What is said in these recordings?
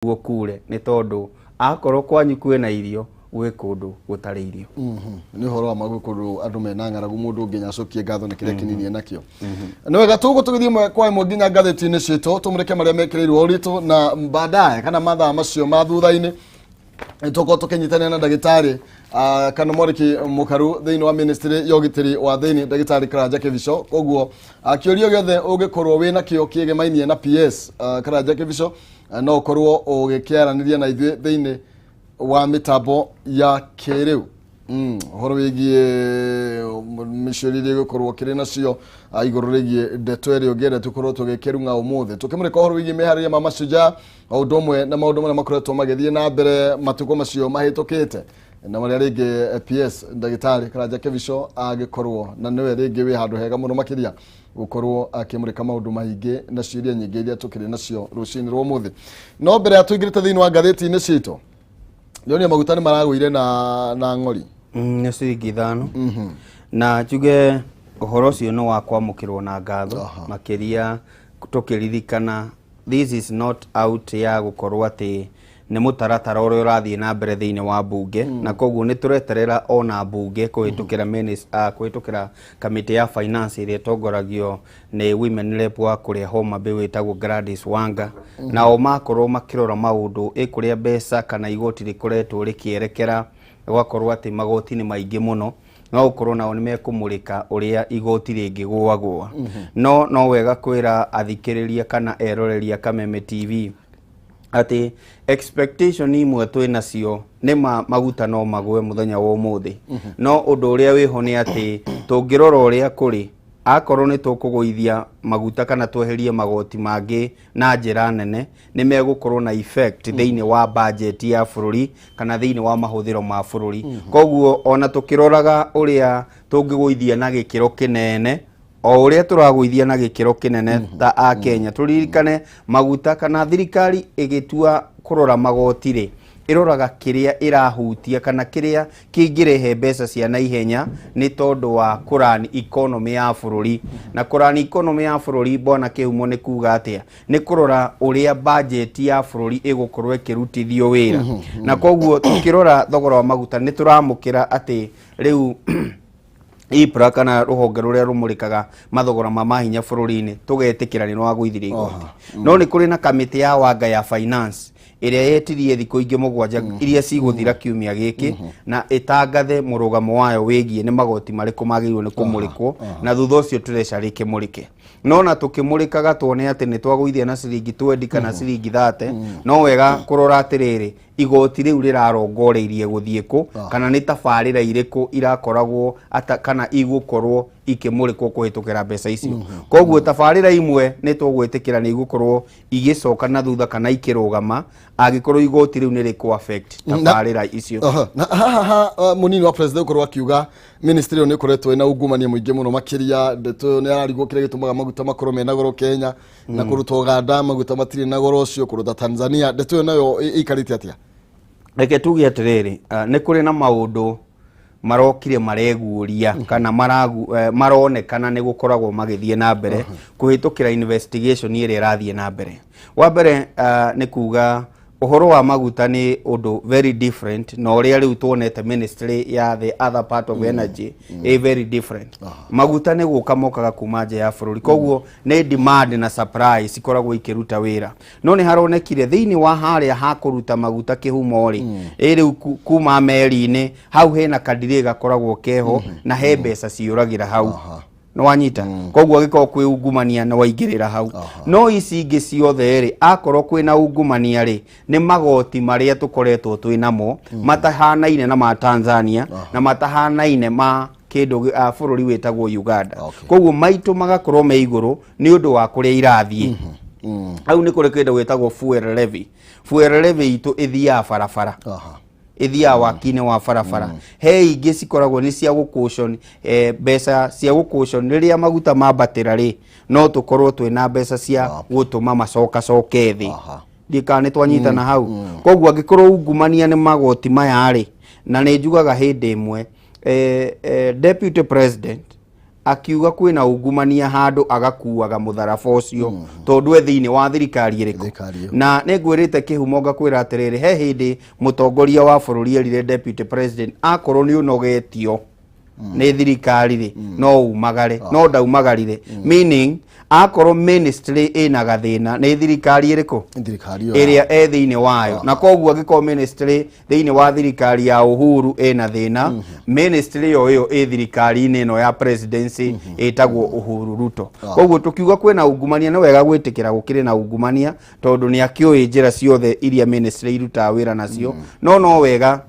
Nĩguo kure nĩ tondũ akorwo kwanyu kwĩna irio, gwĩ kũndũ gũtarĩ irio. Nĩ ũhoro wa ma, gwĩ kũndũ andũ mena ng'aragu, mũndũ nginya acokie ngatho nĩ kĩrĩa kĩnini enakĩo. Nĩ wega, tũgũ tũgĩthiĩ ĩmwe kwa ĩmwe nginya ngathĩti-inĩ citũ, tũmũrĩke marĩa mekĩrĩirwo ũritũ, na baadaye kana mathaa macio ma thutha-inĩ tũkorwo tũkĩnyitanĩra na ndagĩtarĩ kana mwarĩki mũkaru thĩinĩ wa ministry ya ũgitĩri wa thĩinĩ, ndagĩtarĩ Karanja Kĩbico. Koguo kĩũria gĩothe ũngĩkorwo wĩ nakĩo kĩegemainie na PS Karanja Kĩbico, no ũkorwo ũgĩkĩaranĩria na ithuĩ thĩinĩ wa mĩtambo ya kĩrĩu, ũhoro wĩgiĩ mĩciũria iria ĩgũkorwo kĩrĩ nacio igũrũ rĩgiĩ ndeto ĩrĩa ũngĩenda tũkorwo tũgĩkĩrung'a ũmũthĩ, tũkĩmũrĩka ũhoro wĩgiĩ meharĩria ma Mashujaa, o ũndũ ũmwe na maũndũ marĩa makoretwo magĩthiĩ na mbere matukũ macio mahĩtũkĩte, na marĩa rĩngĩ PS ndagĩtarĩ Karanja Kĩbico agĩkorwo na nĩwe rĩngĩ wĩ handũ hega mũno makĩria gũkorwo akĩmũrĩka maũndũ maingĩ na ciũria nyingĩ iria tũkĩrĩ nacio rũcinĩ rwa ũmũthĩ. No mbere ya tũingĩrĩte thĩinĩ wa ngathĩti-inĩ citũ, ndĩronia maguta nĩ maragũire na ng'ori. Nĩ ciringi 5, na njuge ũhoro ũcio nĩ wa kwamũkĩrwo na ngatho, makĩria tũkĩririkana this is not out ya gũkorwo atĩ nĩ mũtaratara ũrĩa ũrathiĩ na mbere thĩinĩ wa mbunge, na koguo nĩ tũreterera ona mbunge kũhĩtũkĩra kũhĩtũkĩra kamĩtĩ ya finance ĩrĩa ĩtongoragio nĩ women rep wa kũrĩa Homa Bay wĩtagwo Gladys Wanga, nao makorwo makĩrora maũndũ ĩ kũrĩa mbeca kana igoti rĩkoretwo rĩkĩerekera, gũgakorwo atĩ magoti nĩ maingĩ mũno, no gũkorwo nao nĩ mekũmũrĩka ũrĩa igoti rĩngĩgũagũa. No wega kwĩra athikĩrĩria kana eroreria Kameme TV atĩ expectation imwe twĩ nacio nĩ ma maguta no magũe mũthenya wa ũmũthĩ, no ũndũ ũrĩa wĩho nĩ atĩ tũngĩrora ũrĩa kũrĩ, akorwo nĩ tũkũgũithia maguta kana tweherie magoti mangĩ na njĩra nene, nĩ megũkorwo na effect thĩinĩ wa budget ya bũrũri kana thĩinĩ wa mahũthĩro ma bũrũri. Koguo ona tũkĩroraga ũrĩa tũngĩgũithia na gĩkĩro kĩnene, o ũrĩa tũragũithia na gĩkĩro kĩnene ta a Kenya, tũririkane maguta kana thirikari ĩgĩtua kũrora magoti rĩ, ĩroraga kĩrĩa ĩrahutia kana kĩrĩa kĩngĩrehe mbeca cia naihenya, nĩ tondũ wa kũrani economy ya bũrũri. Na kũrani economy ya bũrũri, bwana Kĩhumo, nĩ kuga atĩa? Nĩ kũrora ũrĩa budget ya bũrũri ĩgũkorwo ĩkĩrutithio wĩra. Na koguo tũkĩrora thogora wa maguta, nĩ tũramũkĩra atĩ rĩu EPRA kana rũhonge rũrĩa rũmũrĩkaga mathogora ma mahinya bũrũri-inĩ, tũgetĩkĩra nĩ rwagũithirie igoti. No nĩ kũrĩ na kamĩtĩ ya Wanga ya finance ĩrĩa yetirie thikũ ingĩ 7 iria cigũthira kiumia gĩkĩ, na ĩtangathe mũrũgamo wayo wĩgiĩ nĩ magoti marĩkũ magĩrĩirwo nĩ kũmũrĩkwo, na thutha ũcio treasury ĩkĩmũrĩke. No na tũkĩmũrĩkaga tuone atĩ nĩ twagũithia na ciringi 20 kana ciringi 30, no wega kũrora atĩrĩrĩ, igoti rĩu rĩrarongoreirie gũthiĩ kũ, kana nĩ tabarĩra irĩkũ irakoragwo ata, kana igũkorwo ikĩmũrĩkwo kũhĩtũkĩra mbeca icio. Koguo tabarĩra imwe nĩ tũgwĩtĩkĩra nĩ igũkorwo igĩcoka na thutha kana ikĩrũgama angĩkorwo igoti rĩu nĩ rĩkũ affect tabarĩra icio. Na haha ha mũnini wa president ũkorwo akiuga ministry ĩyo nĩ ĩkoretwo ĩna ungumania mũingĩ mũno makĩria. Ndeto ĩyo nĩ ararigwo kĩrĩa gĩtũmaga maguta makorwo mena goro Kenya, na kũruta Uganda maguta matirĩ na goro ũcio, kũruta Tanzania. Ndeto ĩyo nayo ĩikarĩte atĩa? Reke tuge atĩrĩrĩ, nĩ kũrĩ na maũndũ marokire mareguũria kana maronekana nĩ gũkoragwo magĩthiĩ na mbere kũhĩtũkĩra investigation ĩrĩa ĩrathiĩ na mbere. Wa mbere, nĩ kuga ũhoro wa maguta nĩ ũndũ very different na ũrĩa rĩu tuonete ministry ya the other part of energy ĩ very different. Maguta nĩ gũka mokaga kuma nja ya bũrũri, koguo nĩ demand na supply cikoragwo ikĩruta wĩra. No nĩ haronekire thĩinĩ wa harĩa ha kũruta maguta kĩhumo rĩ, ĩ rĩu kuma meri-inĩ hau hena kadirĩ gakoragwo keho na he mbeca ciũragĩra hau, nĩ wanyita? Koguo angĩkorwo kwĩ ungumania nĩ waingĩrĩra hau. No ici ingĩ ciothe rĩ, akorwo kwĩna ungumania rĩ, nĩ magoti marĩa tũkoretwo twĩ namo matahanaine na ma Tanzania na matahanaine ma kĩndũ bũrũri wĩtagwo Uganda. Koguo maitũ magakorwo me igũrũ nĩ ũndũ wa kũrĩa irathiĩ. Hau nĩ kũrĩ kĩndũ gĩtagwo fuel levy. Fuel levy itũ ĩthiaga barabara, ĩthiaga waki-inĩ wa barabara. He ingĩ cikoragwo nĩ cia gũkũcon mbeca cia gũkũcon rĩrĩa maguta mambatĩra rĩ, no tũkorwo twĩna mbeca cia gũtũma macokacoke thĩ. Ndiĩ kana nĩ twanyitana hau. Koguo angĩkorwo ungumania nĩ magoti maya rĩ, na nĩ njugaga hĩndĩ ĩmwe deputy president Akiuga kwĩna ungumania handũ, agakuaga mũtharaba ũcio tondũ e thĩinĩ wa thirikari ĩrĩkũ? Thirikari ĩyo. Na nĩ ngwĩrĩte kĩhumo, ngakwĩra atĩrĩrĩ, he hĩndĩ mũtongoria wa bũrũri erire deputy president, akorwo nĩ ũnogetio nĩ thirikari rĩ, no umagare. No ndaumagarire, meaning akorwo ministry ĩna gathĩna, nĩ thirikari ĩrĩkũ? Thirikari ĩyo. Ĩrĩa e thĩinĩ wayo. Na koguo angĩkorwo ministry thĩinĩ wa thirikari ya Uhuru ĩna thĩna, ministry ĩyo ĩ thirikari-inĩ ĩno ya presidency ĩtagwo Uhuru Ruto. Koguo tũkiuga kwĩna ungumania, nĩ wega gwĩtĩkĩra gũkĩrĩ na ungumania, tondũ nĩ akĩũĩ njĩra ciothe iria ministry irutaga wĩra nacio. No wega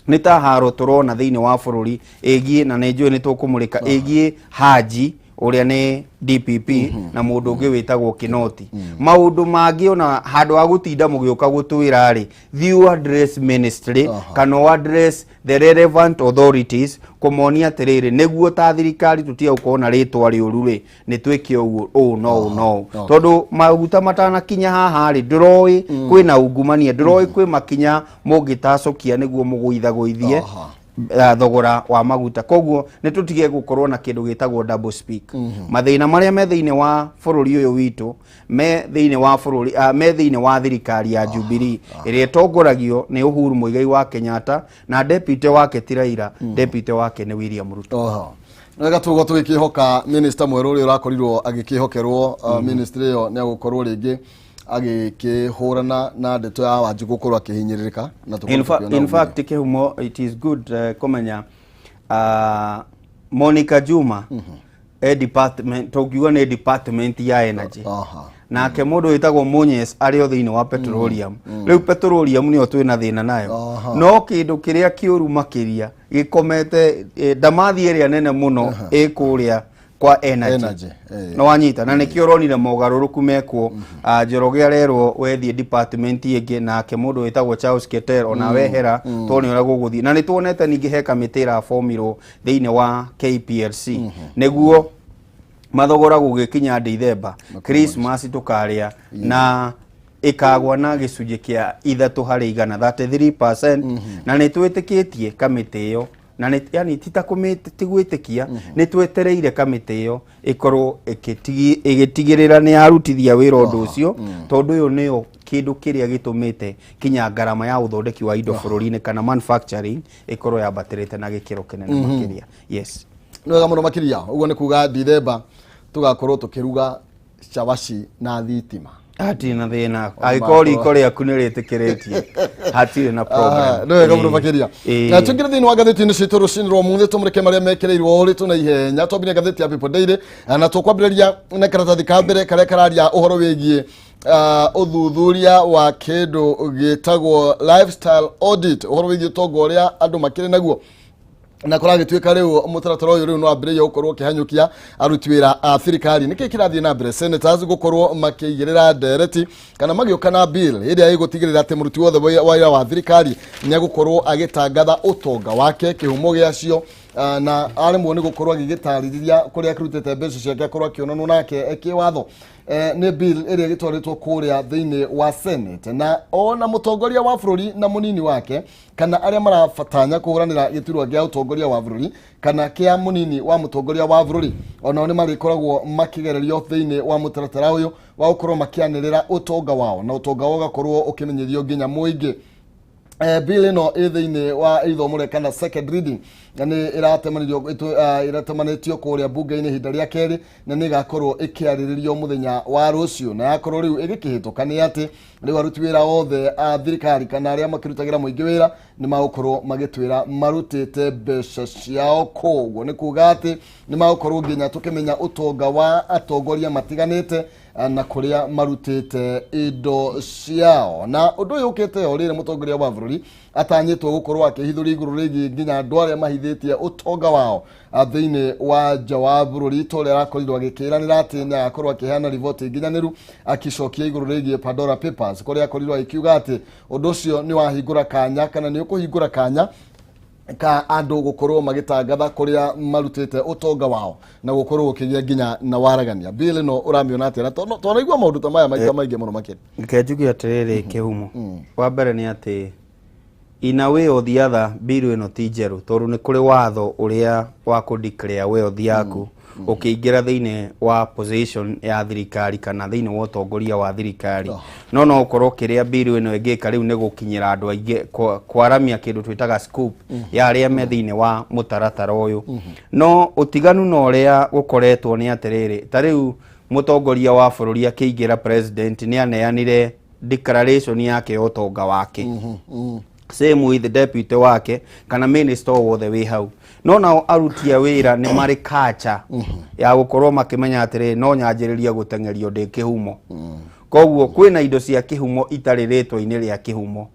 nĩ ta haro tũrona thĩinĩ wa bũrũri ĩgiĩ, na nĩ njũĩ nĩ tũkũmũrĩka ĩgiĩ Haji ũrĩa nĩ DPP na mũndũ ũngĩ wĩtagwo Kinoti. Maũndũ mangĩ ona handũ ha gũtinda mũgĩũka gũtwĩra rĩ, thiĩ ũ address ministry kana ũ address the relevant authorities, kũmonia atĩrĩrĩ, nĩguo ta thirikari tũtige gũkorwo na rĩtwa rĩũru rĩ, nĩ twĩke ũguo, ũũ no ũũ no ũũ. Tondũ maguta matanakinya haha rĩ, ndũroĩ kwĩna ungumania, ndũroĩ kwĩ makinya mũngĩtacũkia nĩguo mũgũithagũithie thogora wa maguta. Koguo nĩ tũtige gũkorwo na kĩndũ gĩtagwo double speak. Mathĩna marĩa me thĩinĩ wa bũrũri ũyũ witũ, me thĩinĩ wa bũrũri, me thĩinĩ wa thirikari ya Jubilee ĩrĩa ĩtongoragio nĩ Uhuru Muigai wa Kenyatta, na deputy wake ti Raila, deputy wake nĩ William Ruto. Oho. Wega, tugo tũgĩkĩhoka minister mwerũ ũrĩa ũrakorirwo agĩkĩhokerwo ministry ĩyo nĩ agũkorwo rĩngĩ agĩkĩhũrana na ndeto ya Wanjikũ gũkorwo akĩhinyĩrĩrĩka na tũkorwo tũkĩona In fact, kĩhumo, it is good kũmenya Monica Juma e department, tũngiuga nĩ department ya energy. Nake mũndũ wĩtagwo Munyes arĩ o thĩinĩ wa petroleum. Rĩu petroleum nĩyo twĩna thĩna nayo. No kĩndũ kĩrĩa kĩũru makĩria gĩkomete, ndamathi ĩrĩa nene mũno ĩ kũrĩa kwa energy. Energy. No wanyita, na nĩkĩo ũronire mogarũrũku mekwo. Njoroge arerwo wethiĩ department ĩngĩ, nake mũndũ wĩtagwo Charles Keter ona wehera tondũ nĩ ũrĩa gũgũthiĩ. Na nĩ tuonete ningĩ he kamĩtĩ ĩrabomirwo thĩinĩ wa KPLC nĩguo mathogora gũgĩkinya Ndithemba, Christmas tũkarĩa na ĩkagwa na gĩcunjĩ kĩa 3 harĩ igana, 33%. Na nĩ twĩtĩkĩtie kamĩtĩ ĩyo, na nĩ yani ti ta ti gwĩtĩkia, nĩ twetereire kamĩtĩ ĩyo ĩkorwo ĩgĩtigĩrĩra nĩ yarutithia wĩra ũndũ ũcio, tondũ ũyũ nĩyo kĩndũ kĩrĩa gĩtũmĩte kinya ngarama ya ũthondeki wa indo bũrũri-inĩ kana manufacturing ĩkorwo yambatĩrĩte na gĩkĩro kĩnene makĩria, yes. Nĩ wega mũno makĩria. Ũguo nĩ kuga Ndithemba tũgakorwo tũkĩruga cabaci na thitima. Hatirĩ na thĩna angĩkorwo riko rĩaku nĩ rĩtĩkĩrĩtie, hatirĩ na problem. Nĩ wega mũno makĩria. Ĩĩ. Na tũingĩre thĩinĩ wa ngathĩti-inĩ citũ rũcinĩ rwa ũmũthĩ, tũmũrĩke marĩa mekĩrĩirwo ũritũ na ihenya. Twambire ngathĩti ya People Daily, na tũkwambĩrĩria na karatathi ka mbere karĩa kararia ũhoro wĩgiĩ ũthuthuria wa kĩndũ gĩtagwo lifestyle audit, ũhoro wĩgiĩ ũtonga ũrĩa andũ makĩrĩ naguo. Na kũragĩtuĩka rĩu mũtaratara ũyũ rĩu no wambĩrĩirie gũkorwo ũkĩhanyũkia aruti wĩra a thirikari. Nĩkĩ kĩrathiĩ na mbere? Senators gũkorwo makĩigĩrĩra ndereti kana magĩũka na bill ĩrĩa ĩgũtigĩrĩra atĩ mũruti wothe wa wĩra wa thirikari nĩ egũkorwo agĩtangatha ũtonga wake, kĩhumo gĩacio, na aremwo nĩ gũkorwo agĩgĩtarĩria kũrĩa akĩrutĩte mbeca ciake, akorwo akĩonanwo nake kĩwatho. Nĩ bill ĩrĩa ĩgĩtwarĩtwo kũrĩa thĩinĩ wa Senate, na ona mũtongoria wa bũrũri na mũnini wake kana arĩa marabatanya kũhũranĩra gĩturwa gĩa ũtongoria wa bũrũri kana kĩa mũnini wa mũtongoria wa bũrũri, onao nĩ marĩkoragwo makĩgererio thĩinĩ wa mũtaratara ũyũ wa gũkorwo makĩanĩrĩra ũtonga wao, na ũtonga wao ũgakorwo ũkĩmenyithio nginya mũingĩ. Bill ĩno ĩ thĩinĩ wa ithomo rĩa kana second reading, na nĩ ĩratemanĩrio ĩratemanĩtio kũrĩa mbunge-inĩ ihinda rĩa kerĩ, na nĩ ĩgakorwo ĩkĩarĩrĩrio mũthenya wa rũciũ. Na yakorwo rĩu ĩgĩkĩhĩtũka, nĩ atĩ rĩu aruti wĩra othe a thirikari kana arĩa makĩrutagĩra mũingĩ wĩra nĩ magũkorwo magĩtwĩra marutĩte mbeca ciao kũ. Ũguo nĩ kuga atĩ nĩ magũkorwo nginya tũkĩmenya ũtonga wa atongoria matiganĩte, na kũrĩa marutĩte indo ciao. Na ũndũ ũyũ ũkĩte o rĩrĩ mũtongoria wa bũrũri atanyĩtwo gũkorwo akĩhithũria igũrũ rĩgiĩ nginya andũ arĩa mahithĩtie ũtonga wao thĩinĩ wa nja wa bũrũri, ta ũrĩa arakorirwo agĩkĩranĩra atĩ nĩ agakorwo akĩheana riboti nginyanĩru akĩcokia igũrũ rĩgiĩ Pandora Papers, kũrĩa akorirwo agĩkiuga atĩ ũndũ ũcio nĩ wahingũra kanya kana nĩ ũkũhingũra kanya ka andũ gũkorwo magĩtangatha kũrĩa marutĩte ũtonga wao na gũkorwo gũkĩgĩa nginya na waragania. Bill ĩno ũramĩona atĩa? Na twanaigua maũndũ ta maya maita maingĩ mũno makĩria. Reke njuge atĩrĩrĩ, kĩhumo, wa mbere nĩ atĩ in a way or the other bill ĩno ti njerũ, tondũ nĩ kũrĩ watho ũrĩa wa kũ declare wealth yaku. Ũkĩingĩra thĩinĩ wa position ya thirikari kana thĩinĩ wa ũtongoria wa thirikari, no ũkorwo kĩrĩa bill ĩno ĩngĩka rĩu nĩ gũkinyĩra andũ aingĩ, kwaramia kĩndũ twĩtaga scope ya arĩa me thĩinĩ wa mũtaratara ũyũ. No ũtiganu na ũrĩa gũkoretwo nĩ atĩrĩrĩ, ta rĩu mũtongoria wa bũrũri akĩingĩra president nĩ aneanire declaration yake ya ũtonga wake, same with the deputy wake kana minister o wothe wĩ hau. No nao aruti a wĩra nĩ marĩ culture ya gũkorwo makĩmenya atĩrĩ, no nyanjĩrĩrie gũteng'erio ndĩ kĩhumo. Koguo kwĩna indo cia kĩhumo itarĩ rĩtwa-inĩ rĩa kĩhumo,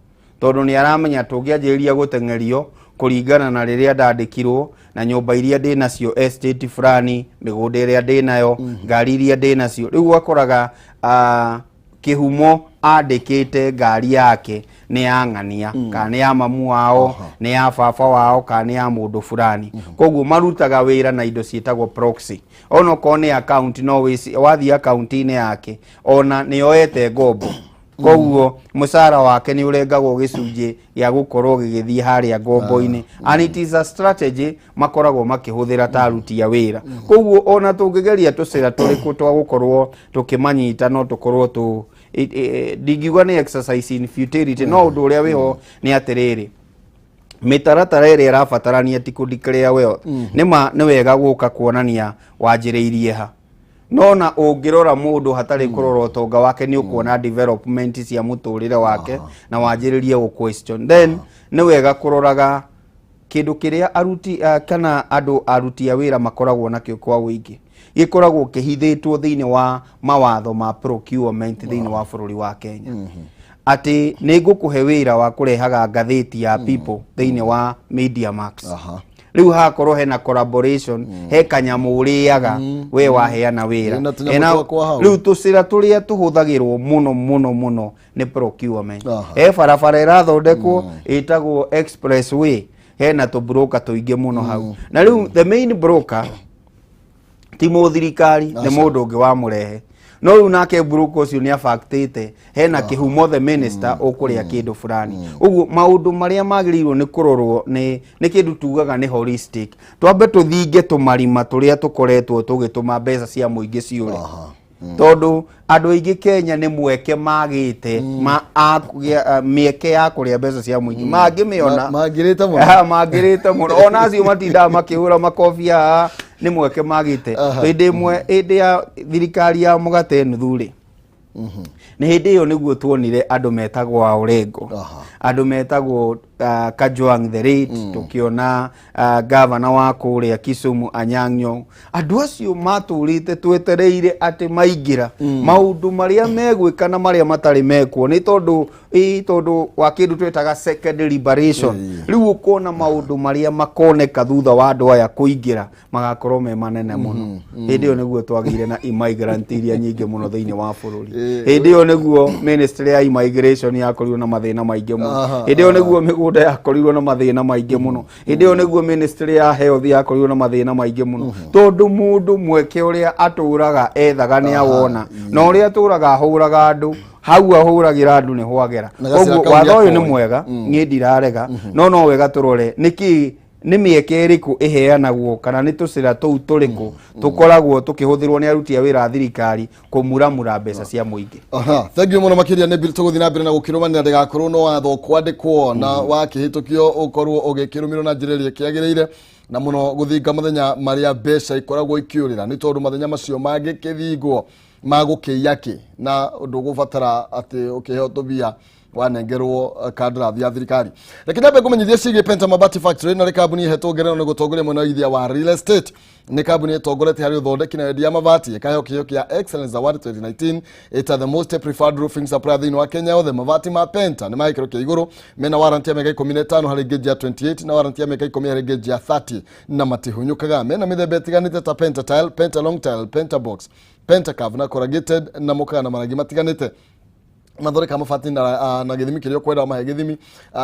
tondũ nĩ aramenya tũngĩanjĩrĩria gũteng'erio kũringana na rĩrĩa ndandĩkirwo na nyũmba iria ndĩ nacio estate fulani, mĩgũnda ĩrĩa ndĩ nayo, ngari iria ndĩ nacio. Rĩu ũgakoraga kĩhumo andĩkĩte ngari yake nĩ ya ng'ania, kana nĩ ya mamu wao, nĩ ya baba wao, kana nĩ ya mũndũ fulani. Koguo marutaga wĩra na indo ciĩtagwo proxy. Onokorwo nĩ account, no wathiĩ account-inĩ yake ona nĩ oete ngombo, koguo mũcara wake nĩ ũrengagwo gĩcunjĩ gĩa gũkorwo gĩgĩthiĩ harĩa ngombo-inĩ, and it is a strategy makoragwo makĩhũthĩra ta aruti a wĩra. Koguo ona tũngĩgeria tũcĩra tũrĩkũ twa gũkorwo tũkĩmanyita, no tũkorwo tũ ndingiuga nĩ exercise in futility. No ũndũ ũrĩa wĩho nĩ atĩrĩrĩ, mĩtaratara ĩrĩa ĩrabatarania ti kũ declare wealth. Nĩ ma nĩ wega gũka kuonania wanjĩrĩirie ha, no na ũngĩrora mũndũ hatarĩ kũrora ũtonga wake, nĩ ũkuona development cia mũtũrĩre wake na wanjĩrĩrie gũ question. Then nĩ wega kũroraga kĩndũ kĩrĩa aruti kana andũ aruti a wĩra makoragwo nakĩo kwa ũingĩ, gĩkoragwo kĩhithĩtwo thĩinĩ wa mawatho ma procurement thĩinĩ wa bũrũri wa Kenya, atĩ nĩ ngũkũhe wĩra wa kũrehaga ngathĩti ya People thĩinĩ wa Media Max. Rĩu hakorwo hena collaboration, he kanyamũ ũrĩaga we waheana wĩra. Ĩna tũnyamũ twakwa hau. Rĩu tũcĩra tũrĩa tũhũthagĩrwo mũno mũno mũno nĩ procurement. He barabara ĩrathondekwo ĩtagwo expressway, hena tũbroker tũingĩ mũno hau, na rĩu the main broker ti mũthirikari, nĩ mũndũ ũngĩ wamũrehe. No rĩu nake broker ũcio nĩ abaktĩte hena kĩhumo, the minister ũkũrĩa kĩndũ fulani. Ũguo maũndũ marĩa magĩrĩirwo nĩ kũrorwo nĩ kĩndũ tugaga nĩ holistic. Twambe tũthinge tũmarima tũrĩa tũkoretwo tũgĩtũma mbeca cia mũingĩ ciũre, tondũ andũ aingĩ Kenya nĩ mweke magĩte ma mĩeke ya kũrĩa mbeca cia mũingĩ mangĩmĩona. Mangĩrĩte mũno. Ah, mangĩrĩte mũno. Ona acio matindaga makĩhũra makobi haha nĩ mweke magĩte. Hĩndĩ ĩmwe, hĩndĩ ya thirikari ya mũgate nuthu rĩ, nĩ hĩndĩ ĩyo nĩguo tuonire andũ metagwo a Orengo, andũ metagwo Kajwang the late, tũkĩona gavana wa kũrĩa Kisumu Anyang' Nyong'o. Andũ acio matũrĩte twetereire atĩ maingĩra maũndũ marĩa megwĩka na marĩa matarĩ mekwo, nĩ tondũ tondũ wa kĩndũ twetaga second liberation. Rĩu ũkona maũndũ marĩa makoneka thutha wa andũ aya kũingĩra magakorwo me manene mũno. Hĩndĩ ĩyo nĩguo twagĩire na immigrant iria nyingĩ mũno thĩinĩ wa bũrũri. Hĩndĩ ĩyo nĩguo ministry ya immigration yakorirwo na mathĩna maingĩ mũno. Hĩndĩ ĩyo nĩguo mĩgũnda yakorirwo na mathĩna maingĩ mũno. Hĩndĩ ĩyo nĩguo ministry ya health yakorirwo na mathĩna maingĩ mũno, tondũ mũndũ mweke ũrĩa atũraga ethaga nĩ awona, na ũrĩa atũraga ahũraga andũ hau ahũragĩra andũ nĩ hwagera. Na gacĩra Koguo kau watho ũyũ nĩ nĩakoĩ. mwega, niĩ ndirarega, no wega tũrore nĩkĩ, nĩ mĩeke ĩrĩkũ ĩheanagwo, kana nĩ tũcĩra tũu tũrĩkũ tũkoragwo tũkĩhũthĩrwo nĩ aruti a wĩra a thirikari kũmuramura mbeca cia mũingĩ. Aha, thank you mũno makĩria. Nĩ bill tũgũthiĩ na mbere na gũkĩrũmanĩra ndĩgakorwo no watho kwandĩkwo na wakĩhĩtũkio ũkorwo ũgĩkĩrũmĩrwo na njĩra ĩrĩa ĩkĩagĩrĩire, na mũno gũthinga mathenya marĩa mbeca ikoragwo ikĩũrĩra, nĩ tondũ mathenya macio mangĩkĩthingwo magũkĩiya kĩ na ndũgũbatara atĩ ũkĩheo tũmbia wanengerwo kandarathi ya thirikari. Reke nyambe ngũmenyithie ciĩgiĩ Penta Mabati Factory, na nĩ kambuni ĩhetwo ngerenwa nĩ gũtongoria mwena wa ithia wa real estate. Nĩ kambuni ĩtongoretie harĩ ũthondeki na wendia mabati, ĩkaheo kĩheo kĩa Excellence Award 2019 ĩta the most preferred roofing supplier thĩinĩ wa Kenya yothe. Mabati ma Penta nĩ ma gĩkĩro kĩa igũrũ, mena warranty ya mĩaka 15 harĩ gauge ya 28 na warranty ya mĩaka 10 harĩ gauge ya 30, na matihunyũkaga. Mena mĩthemba ĩtiganĩte ta Penta tile, Penta long tile, Penta box, Penta curve na corrugated, na mũkaga na marangi matiganĩte. Mathondeka mabati na gĩthimi kĩrĩa ũkwenda, wamahe gĩthimi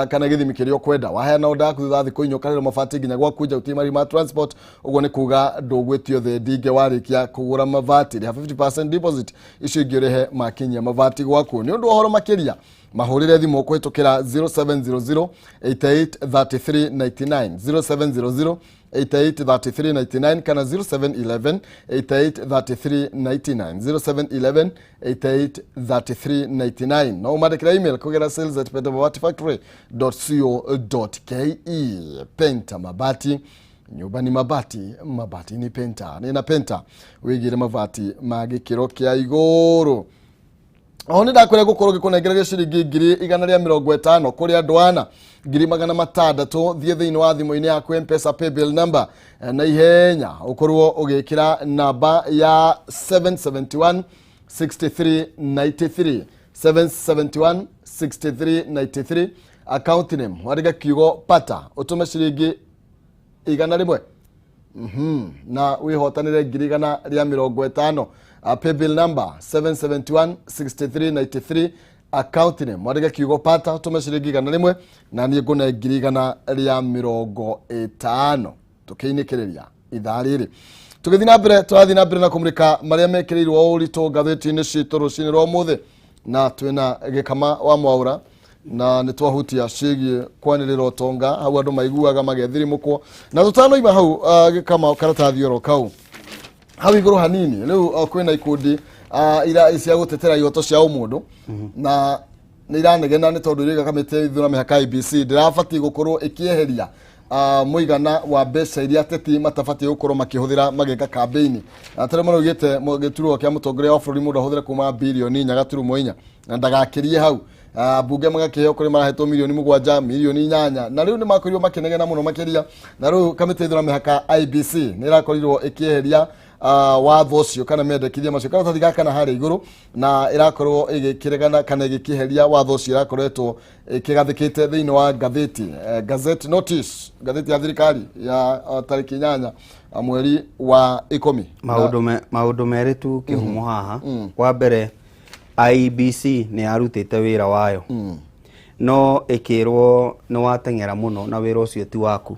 kana gĩthimi kĩrĩa ũkwenda. Waheana order yaku, thutha wa thikũ 4 ũkarĩrwo mabati nginya gwaku nja, gũtirĩ marĩhi ma transport. Ũguo nĩ kuga ndũgwĩtio thendi warĩkia kũgũra mabati. Rĩha 50% deposit, icio ingĩ ũrĩhe makinyia mabati gwaku. Nĩ ũndũ wa ũhoro makĩria, Mahũrĩre thimũ kũhĩtũkĩra 0700 88 33 99, 0700 88 33 99 kana 0711 88 33 99, 0711 88 33 99. No ũmandĩkĩre email kũgera sales@pentamabatifactory.co.ke. Penta Mabati, nyũmba ni mabati, mabati ni Penta. Nĩ na Penta wĩigĩre mabati ma gĩkĩro kĩa igũrũ. Oho nĩ ndakwĩra gũkorwo ngĩkũnengereria ciringi 150,000 kũrĩ andũ ana 600,000. Thiĩ thĩinĩ wa thimũ-inĩ yaku M-Pesa paybill number na ihenya ũkorwo ũgĩkĩra namba ya 771 6393, 771 6393, account name wandĩke kiugo pata, ũtũme ciringi 100 na wĩhotanĩre 150,000. Paybill number 771 6393, account name mwandĩke kiugo pata, ũtũme ciringi 100 na niĩ ngũne 150,000. Tũkĩinĩkĩrĩria ithaa rĩrĩ, tũgĩthiĩ na mbere, tũrathiĩ na mbere na kũmũrĩka marĩa mekĩrĩirwo ũritũ ngathĩti-inĩ citũ rũcinĩ rwa ũmũthĩ, na twĩna Gĩkama wa Mwaũra, na nĩ twahutia ciĩgiĩ kwanĩrĩra ũtonga hau andũ maiguaga magethirimũkwo. Na tũtanoima hau, Gĩkama, karatathi oro kau hau igũrũ hanini rĩu, kwĩna ikundi ira cia gũtetera ihoto cia ũmũndũ na nĩ iranegena nĩ tondũ irauga kamĩtĩ ya ithurano mĩhaka IEBC ndĩrabatiĩ gũkorwo ĩkĩeheria mũigana wa mbeca iria ateti matabatiĩ gũkorwo makĩhũthĩra magĩka kambĩini. Tarĩu maraugĩte gĩturwa kĩa mũtongoria wa bũrũri mũndũ ahũthĩre kuma 4.4 bilioni na ndagakĩrie hau. Mbunge magakĩheo kũrĩ marahetwo 7 milioni, 8 milioni, na rĩu nĩ makorirwo makĩnegena mũno makĩria. Na rĩu kamĩtĩ ya ithurano mĩhaka IEBC nĩ ĩrakorirwo ĩkĩeheria watho ũcio kana mendekithia macio, karatathi gaka na harĩa igũrũ, na ĩrakorwo ĩgĩkĩregana kana ĩgĩkĩeheria watho ũcio ĩrakoretwo ĩkĩgathĩkĩte thĩinĩ wa ngathĩti, Gazette notice, ngathĩti ya thirikari ya tarĩki 8 mweri wa 10. Maũndũ merĩ tu kĩhumo haha. Wa mbere, IEBC nĩ yarutĩte wĩra wayo, no ĩkĩrwo nĩ wateng'era mũno na wĩra ũcio ti waku.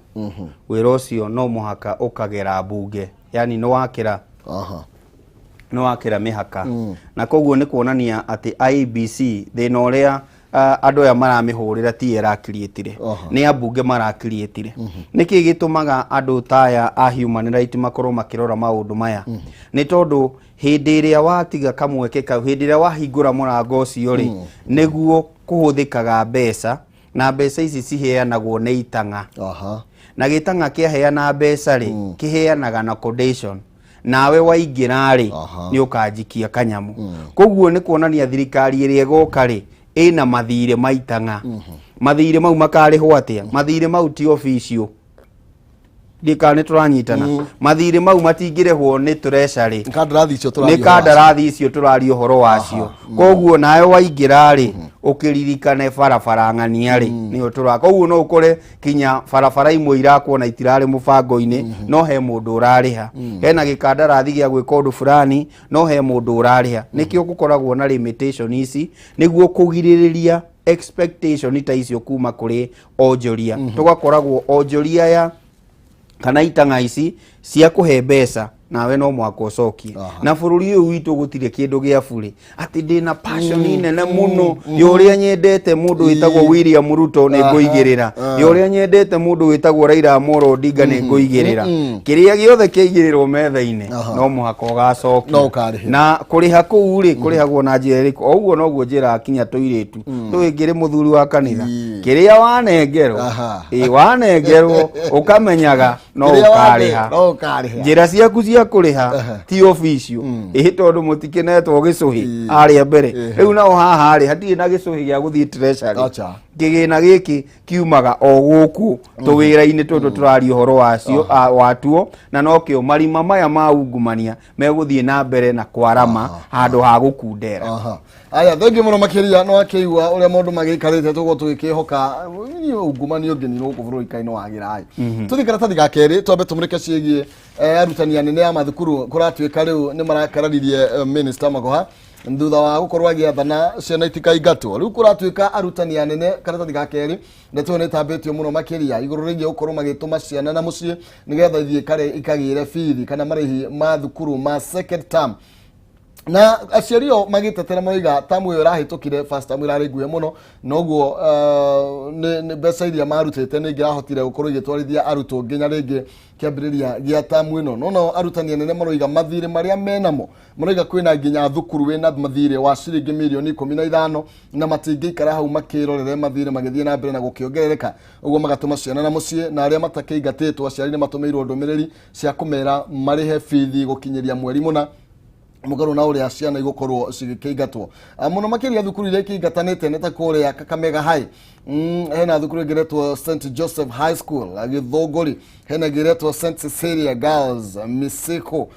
Wĩra ũcio no mũhaka ũkagera mbunge, yani nĩ wakĩra nĩ wakĩra mĩhaka, na koguo nĩ kuonania atĩ IEBC thĩna ũrĩa andũ aya maramĩhũrĩra ti ĩrakiriĩtire, nĩ ambunge marakiriĩtire. Nĩkĩ gĩtũmaga andũ ta aya a human right makorwo makĩrora maũndũ maya? Nĩ tondũ hĩndĩ ĩrĩa watiga kamweke kau, hĩndĩ ĩrĩa wahingũra mũrango ũcio rĩ, nĩguo kũhũthĩkaga mbeca, na mbeca ici ciheanagwo nĩ itang'a, na gĩtang'a kĩaheana mbeca rĩ, kĩheanaga na condition, nawe waingĩra rĩ, nĩ ũkanjikia kanyamũ. Koguo nĩ kuonania thirikari ĩrĩa ĩgoka rĩ, ĩna mathirĩ ma itang'a. Mathirĩ mau makarĩhwo atĩa? Mathirĩ mau ti official, ndikana nĩ tũranyitana. Mathirĩ mau matingĩrĩhwo nĩ treasury. Kandarathi icio nĩ tũraria ũhoro wacio. Kandarathi icio tũraria ũhoro wacio. Koguo nawe waingĩra rĩ, ũkĩririkane barabara ng'ania rĩ, nĩyo tũra. Koguo no ũkore kinya barabara imwe irakwo na itirarĩ mũbango-inĩ, no he mũndũ ũrarĩha, hena gĩkandarathi gĩa gwĩka ũndũ fulani, no he mũndũ ũrarĩha. Nĩkĩo gũkoragwo na limitation ici, nĩguo kũgirĩrĩria expectation ta icio kuma kũrĩ onjoria. Tũgakoragwo onjoria aya kana itang'a ici cia kũhe mbeca, nawe no mwaka ũcokie. Na bũrũri ũyũ witũ gũtirĩ kĩndũ gĩa burĩ atĩ ndĩna passion nene mũno ya ũrĩa nyendete mũndũ wĩtagwo William Ruto nĩ ngũigĩrĩra, ya ũrĩa nyendete mũndũ wĩtagwo Raila Amolo Odinga nĩ ngũigĩrĩra. Kĩrĩa gĩothe kĩaigĩrĩrwo metha-inĩ no mũhaka ũgacokia. No ũkarĩhĩra. Na kũrĩha kũu rĩ, kũrĩhagwo na njĩra ĩrĩkũ? O ũguo noguo njĩraga kinya tũirĩtu tũĩ ngĩrĩ mũthuri wa kanitha, kĩrĩa wanengerwo, ĩ wanengerwo ũkamenyaga no Kĩrĩa ũkarĩha. No ũkarĩha. Njĩra ciaku cia kũrĩha ti official, ĩ tondũ mũtikĩnetwo gĩcũhĩ harĩa mbere. Rĩu nao haha rĩ, hatirĩ na gĩcũhĩ gĩa gũthiĩ treasury. Acha. Kĩgĩna gĩkĩ kiumaga o gũkũ tũwĩra-inĩ tũtũ tũraria ũhoro wacio, watuo, na nokĩo marima maya ma ungumania megũthiĩ na mbere na kwarama handũ ha gũkundera. Aya, thengiũ mũno makĩria. No akĩigua ũrĩa maũndũ magĩikarĩte, tũgwo tũgĩkĩhoka niĩ ungumania ũngĩninwo gũkũ bũrũri kaĩ no wagĩra. Tũthiĩ karatathi ga kerĩ, twambe tũmũrĩke ciĩgiĩ arutani anene a mathukuru. Kũratuĩka rĩu nĩ marakararirie minister Magoha thutha wa gũkorwo agĩathana ciana itikaingatwo. Rĩu kũratuĩka arutani anene, karatathi ga kerĩ, ndeto ĩyo nĩ ĩtambĩtio mũno makĩria igũrũ rĩgiĩ gũkorwo magĩtũma ciana na mũciĩ nĩgetha ithiĩ ikagĩre bithi kana marĩhi ma thukuru ma second term. Na aciari o magĩtetera moiga tamu ĩyo ĩrahĩtũkire first tamu ĩrarĩ nguhĩ mũno, noguo nĩ mbeca iria marutĩte nĩ ingĩrahotire gũkorwo igĩtwarithia arutwo nginya rĩngĩ kĩambĩrĩria gĩa tamu ĩno. No nao arutani anene maroiga mathirĩ marĩa menamo, maroiga kwĩna nginya thukuru wĩna mathirĩ wa ciringi mirioni 15, na matingĩikara hau makĩrorere mathirĩ magĩthiĩ na mbere na gũkĩongerereka. Ũguo magatũma ciana na mũciĩ, na arĩa matakĩingatĩtwo aciari nĩ matũmĩirwo ndũmĩrĩri cia kũmera marĩhe bithi gũkinyĩria mweri mũna, mũgarũ na ũrĩa ciana igũkorwo cigĩkĩingatwo. Mũno makĩria thukuru iria ikĩingatanĩte nĩ ta kũrĩa Kakamega High, hena thukuru ĩngĩ ĩretwo St Joseph High School Gĩthũngũri, hena ĩngĩ ĩretwo St Cecilia Girls Misiko,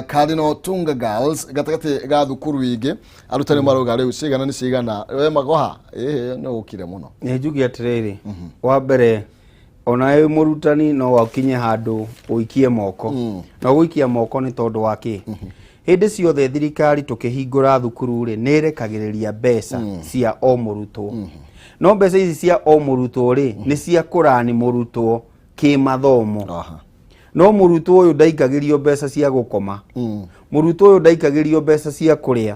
Cardinal Tunga Girls, gatagatĩ ga thukuru ingĩ. Arutani marauga rĩu cigana nĩ cigana. We Magoha, ĩhĩ no ũkire mũno. Nĩ njuge atĩrĩrĩ, wa mbere ona wĩ mũrutani no wakinye handũ ũikie moko. Na ũgũikia moko nĩ tondũ wa kĩ? Hĩndĩ ciothe thirikari tũkĩhingũra thukuru rĩ, nĩ ĩrekagĩrĩria mbeca cia o mũrutwo. No mbeca ici cia o mũrutwo rĩ, nĩ cia kũrani mũrutwo kĩmathomo. No mũrutwo ũyũ ndaikagĩrio mbeca cia gũkoma, mũrutwo ũyũ ndaikagĩrio mbeca cia kũrĩa.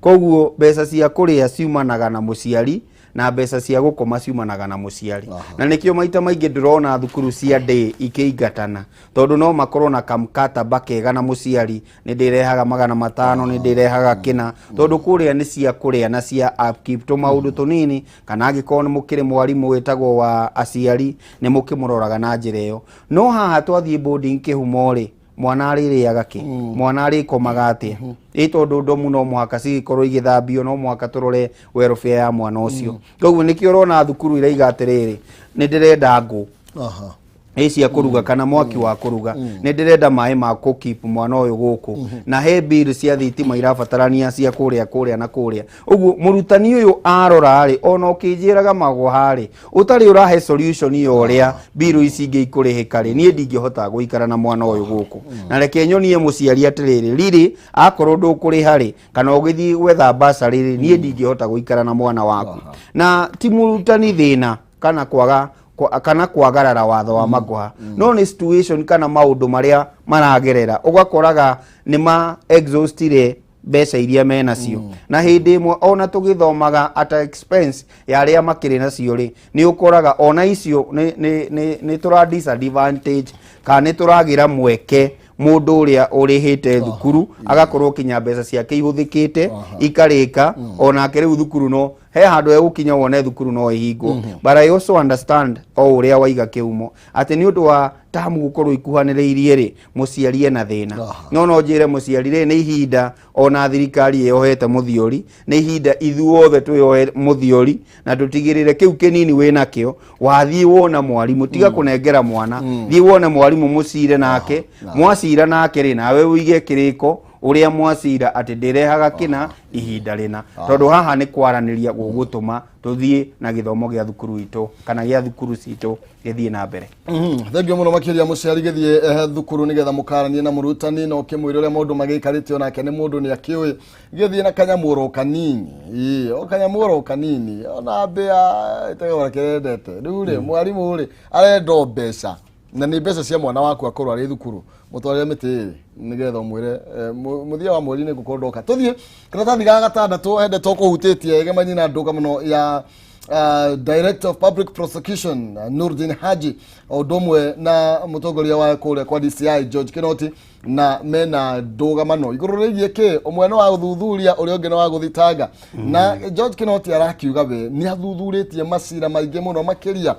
Koguo mbeca cia kũrĩa ciumanaga na mũciari, na mbeca cia gũkoma ciumanaga na mũciari. Na nĩkĩo maita maingĩ ndĩrona thukuru cia day ikĩingatana, tondũ no makorwo na kamkataba kega na mũciari, nĩ ndĩrehaga 500, nĩ ndĩrehaga kĩna, tondũ kũrĩa nĩ cia kũrĩa na cia upkeep, tũmaũndũ tũnini, kana angĩkorwo nĩ mũkĩrĩ mwarimũ wĩtagwo wa aciari, nĩ mũkĩmũroraga na njĩra ĩyo. No haha twathiĩ boarding kĩhumo rĩ, mwana arĩrĩaga kĩ? Mwana arĩkomaga atĩa? Ĩ tondũ ndomu no mũhaka cigĩkorwo igĩthambio, no mũhaka tũrore welfare ya mwana ũcio. Koguo nĩkĩo ũrona thukuru iraiga atĩrĩrĩ, nĩ ndĩrenda ngũ ĩ cia kũruga kana mwaki wa kũruga, nĩ ndĩrenda maĩ ma kũ keep mwana ũyũ gũkũ, na he bill cia thitima irabatarania cia kũrĩa kũrĩa na kũrĩa. Ũguo mũrutani ũyũ arora rĩ, ona ũkĩnjĩraga Magoha rĩ, ũtarĩ ũrahe solution ya ũrĩa bill ici ingĩ ikũrĩhĩka rĩ, niĩ ndingĩhota gũikara na mwana ũyũ gũkũ. Na reke nyonie mũciari atĩrĩrĩ, riri akorwo ndũkũrĩha rĩ, kana ũgĩthiĩ gwetha bursary rĩ, niĩ ndingĩhota gũikara na mwana waku. Na ti mũrutani thĩna kana kwaga kana kwagarara watho wa Magoha, no nĩ situation kana maũndũ marĩa maragerera, ũgakoraga nĩ ma exhaustire mbeca iria menacio. Na hĩndĩ ĩmwe ona tũgĩthomaga at a expense ya arĩa makĩrĩ nacio rĩ, nĩ ũkoraga ona icio nĩ tũra disadvantage kana nĩ tũragĩra mweke mũndũ ũrĩa ũrĩhĩte thukuru, agakorwo kinya mbeca ciake ihũthĩkĩte ikarĩka. Onake rĩu thukuru no he handũ egũkinya wone thukuru no ĩhingwo. But I also understand o ũrĩa waiga kĩhumo atĩ nĩ ũndũ wa tamu gũkorwo ikuhanĩrĩirie rĩ, mũciari ena thĩna. No njĩre mũciari rĩ, nĩ ihinda ona thirikari ĩyohete mũthiori, nĩ ihinda ithuothe twĩyohe mũthiori na tũtigĩrĩre kĩu kĩnini wĩnakĩo wathiĩ wona mwarimũ, tiga kũnengera mwana, thiĩ wone mwarimũ mũcire nake. Mwacira nake rĩ, nawe ũige kĩrĩko ũrĩa mwacira atĩ ndĩrehaga kĩna ihinda rĩna, tondũ haha nĩ kwaranĩria gũgũtũma tũthiĩ na gĩthomo gĩa thukuru itũ kana gĩa thukuru citũ gĩthiĩ na mbere. Thengiũ mũno makĩria. Mũciari, gĩthiĩ thukuru nĩgetha mũkaranie na mũrutani na ũkĩmwĩra ũrĩa maũndũ magĩikarĩte. Onake nĩ mũndũ, nĩ akĩũĩ. Gĩthiĩ na kanyamũ oro kanini. Ĩĩ, o kanyamũ oro kanini, ona mbĩa ĩtegora kĩrendete. Rĩu rĩ, mwarimũ rĩ, arenda o mbeca, na nĩ mbeca cia mwana waku akorwo arĩ thukuru. Mũtwarĩre mĩtĩ ĩrĩ nĩgetha ũmwĩre mũthia wa mweri nĩ ngũkorwo ndoka. Tũthiĩ karatathi ga gatandatũ hende tũkũhutĩtie ĩgemanie na ndũgamano ya Director of Public Prosecution Nurdin Haji o ũndũ ũmwe na mũtongoria wa kũrĩa kwa DCI George Kinoti, na mena ndũgamano igũrũ rĩgiĩ kĩ? Ũmwe nĩ wa gũthuthuria, ũrĩa ũngĩ nĩ wa gũthitanga. Na George Kinoti arakiuga we nĩ athuthurĩtie macira maingĩ mũno makĩria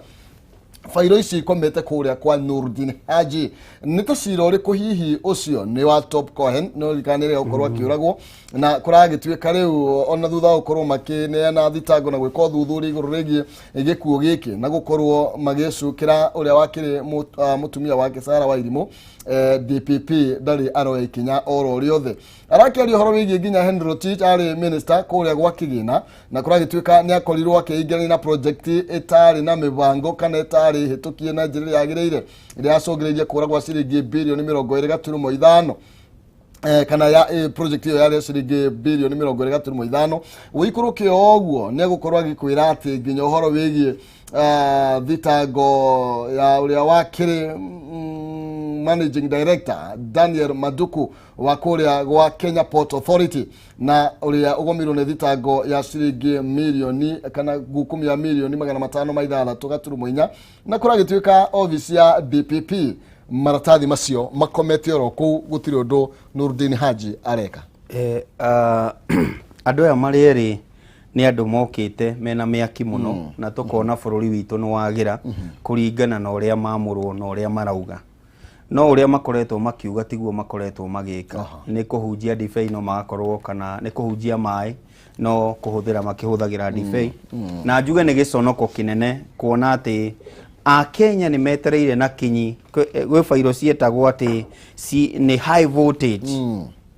bairo ici ikomete kũrĩa kwa Nurdin Haji. Nĩ ta cira ũrĩkũ hihi? Ũcio nĩ wa Top Cohen, no rikanĩrĩa gũkorwo akĩũragwo, na kũragĩtuĩka rĩu ona thutha wa gũkorwo makĩneana thitango na gwĩka ũthuthuria igũrũ rĩgiĩ gĩkuũ gĩkĩ na gũkorwo magĩcukĩra ũrĩa wakĩrĩ mũtumia wake Sarah Wairimũ, DPP ndarĩ aroya ikinya oro rĩothe. Arakĩaria ũhoro wĩgiĩ nginya Henry Rotich arĩ minister kũrĩa gwa Kĩgĩna, na kũragĩtuĩka nĩ akorirwo akĩingĩrania na project ĩtarĩ na mĩbango kana ĩtarĩ hĩtũkie na njĩra ĩrĩa yagĩrĩire, ĩrĩa yacũngĩrĩirie kũra gwa ciringi birioni 25.5, kana ya project ĩyo yarĩ ciringi birioni 25.5. Wĩikũrũke o ũguo nĩ egũkorwo agĩkwĩra atĩ nginya ũhoro wĩgiĩ thitango ya ũrĩa wakĩrĩ Managing Director Daniel Maduku wa kũrĩa gwa Kenya Port Authority, na ũrĩa ũgũmĩirwo nĩ thitango ya ciringi mirioni kana ngukumi ya mirioni 506.4, na kũragĩtuĩka office ya DPP maratathi macio makomete oro kũu, gũtirĩ ũndũ Nurdin Haji areka. Andũ aya marĩ erĩ nĩ andũ mokĩte mena mĩaki mũno, na tũkona bũrũri witũ nĩ wagĩra kũringana na ũrĩa mamũrwo na ũrĩa marauga, no ũrĩa makoretwo makiuga tiguo makoretwo magĩka. Nĩ kũhunjia ndibei no magakorwo, kana nĩ kũhunjia maĩ no kũhũthĩra makĩhũthagĩra ndibei. Na njuge nĩ gĩconoko kĩnene kuona atĩ Akenya nĩ metereire na kinyi gwĩ bairo ciĩtagwo atĩ nĩ high voltage.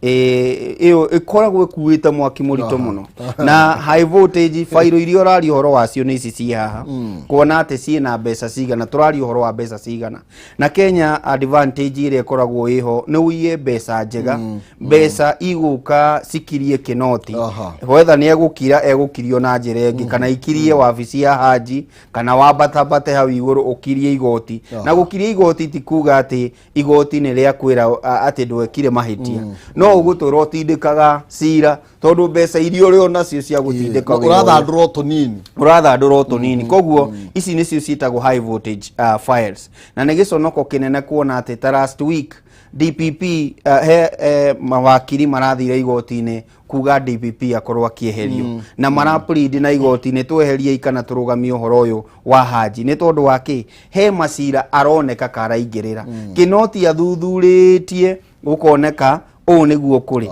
Ĩyo ĩkoragwo ĩkuĩte mwaki mũritũ mũno, na high voltage bairo iria ũraria ũhoro wacio nĩ ici ciĩ haha, kuona atĩ ciĩna mbeca cigana, tũraria ũhoro wa mbeca cigana. Na Kenya advantage ĩrĩa ĩkoragwo ĩho nĩ ũiye mbeca njega, mbeca igũka cikirie kĩnoti. Wetha nĩ egũkira, egũkirio na njĩra ĩngĩ, kana ikirie wabici ya Haji, kana wambatambate hau igũrũ ũkirie igoti. Na gũkiria igoti ti kuga atĩ igoti nĩ rĩa kwĩra atĩ ndwekire mahĩtia, no ũgũtũra ũtindĩkaga cira tondũ mbeca iria ũrĩ onacio cia gũtindĩka wĩra ũyũ ũrathandũra o tũnini. Ũrathandũra o tũnini. Koguo ici nĩcio ciĩtagwo high voltage files, na nĩ gĩconoko kĩnene kuona atĩ ta last week DPP, he mawakiri marathire igoti-inĩ kuga DPP akorwo akĩeherio, na maraplead na igoti-inĩ tweherie kana tũrũgamie ũhoro ũyũ wa Haji. Nĩ tondũ wa kĩ? He macira aroneka karaingĩrĩra kĩnoti athuthurĩtie, gũkoneka ũũ nĩguo kũrĩ,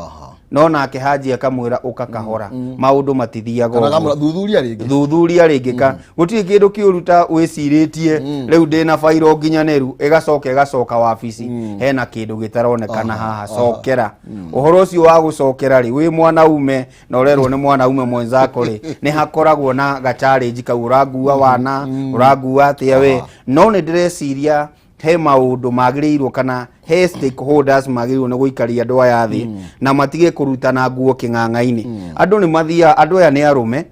no nake Haji akamwĩra ũka kahora, maũndũ matithiaga kana ũguo. Gamũra thuthuria rĩngĩ. Thuthuria rĩngĩ, ka gũtirĩ kĩndũ kĩũru ta wĩcirĩtie rĩu ndĩna bairo nginyanĩru, ĩgacoka ĩgacoka wabici hena kĩndũ gĩtaronekana haha, cokera ũhoro ũcio wa gũcokera rĩ, wĩ mwanaume na ũrerwo nĩ mwanaume mwenzako rĩ, nĩ hakoragwo na gachallenge kau, ũrangua wana ũrangua atĩa we. No nĩ ndĩreciria he maũndũ magĩrĩirwo, kana he stakeholders magĩrĩirwo nĩ gũikaria andũ aya thĩ na matige kũrutana nguo kĩng'ang'a-inĩ. Andũ nĩ mathiaga, andũ aya nĩ arũme